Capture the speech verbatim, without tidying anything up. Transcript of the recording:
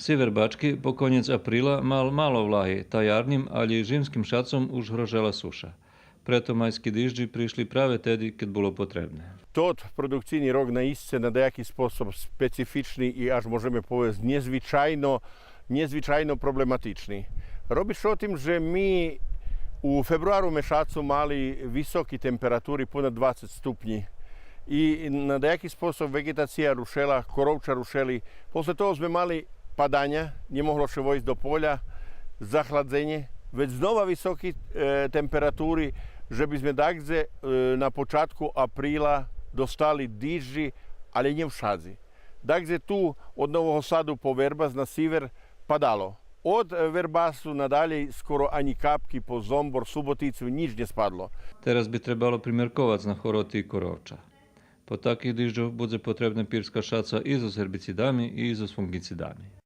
Сивер Бачки по конєц априла мал мало влаги, та ярнїм, алє и жимским шацом уж грожела суша. Прето майски дижджи пришли праве теди кед було потребне. Тот продукцийни рок наисце на даяки способ специфични и, аж можеме повесц, нєзвичайно, нєзвичайно проблематични. Роби ше о тим же ми у фебруару мешацу мали високи температури, понад двацец ступнї. И на даяки способ веґетация рушела, коровча рушели. После того зме мали паданя, нє могло ше войсц до поля, захладзенє, вец знова високи, е, температури, же би зме дагдзе, е, на початку априла достали дижджи, алє нє вшадзи. Дагдзе ту од Нового Саду по Вербас на сивер падало. Од, е, Вербасу надалєй скоро анї капки по Зомбор, Суботицу, нїч нє спадло. Тераз би требало примерковац на хороти и коровча. По таких дижджох будзе потребне пирскац шаца и зоз гербицидами и зоз фунґицидами.